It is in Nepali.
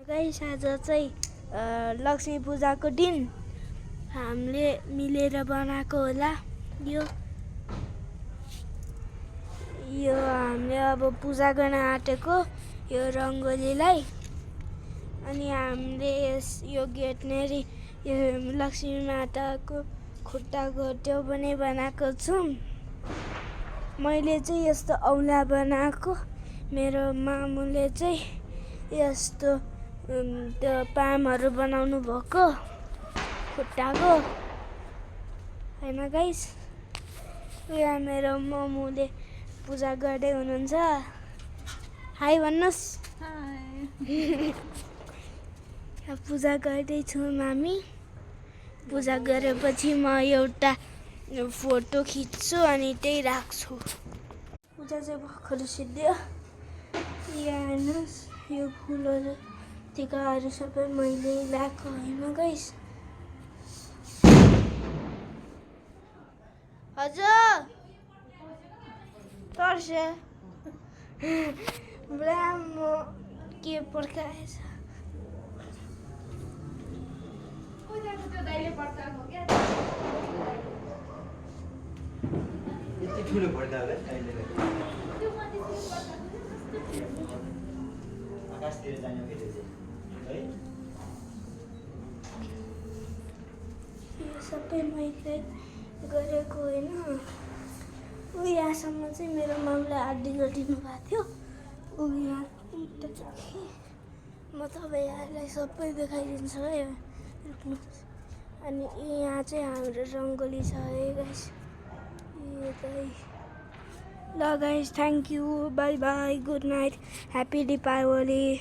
गाइस आज चाहिँ लक्ष्मी पूजाको दिन हामीले मिलेर बनाएको होला यो हामीले अब पूजा गर्न आँटेको यो रङ्गोलीलाई। अनि हामीले यो गेटनेरि यो लक्ष्मी माताको खुट्टाको त्यो पनि बनाएको छौँ। मैले चाहिँ यस्तो औँला बनाएको, मेरो मामुले चाहिँ यस्तो त्यो पामहरू बनाउनु भएको खुट्टाको हैन गाइस। यहाँ मेरो मामुले पूजा गर्दै हुनुहुन्छ। हाई भन्नुहोस्। हाई। पूजा गर्दैछु मामी। पूजा गरेपछि म एउटा फोटो खिच्छु अनि त्यही राख्छु। पूजा चाहिँ भर्खर सिद्धियो। यहाँ हेर्नुहोस्, यो फुलहरू टिकाहरू सबै मैले ल्याएको होइन गाइस। हजुर तर्से ब्राह्मण के पर्खाएछ। यति ठुलो भड्काले आकाशतिर जाने फेरि है। यो सबै मैले गरेको होइन। यहाँसम्म चाहिँ मेरो मामले आधी गरिदिनु भएको थियो। यहाँ म तपाईँहरूलाई सबै देखाइदिन्छु है। रोक्नुहोस्। अनि यहाँ चाहिँ हाम्रो रङ्गोली छ है गाइस। ल guys, thank you, bye bye, good night, happy Deepawali.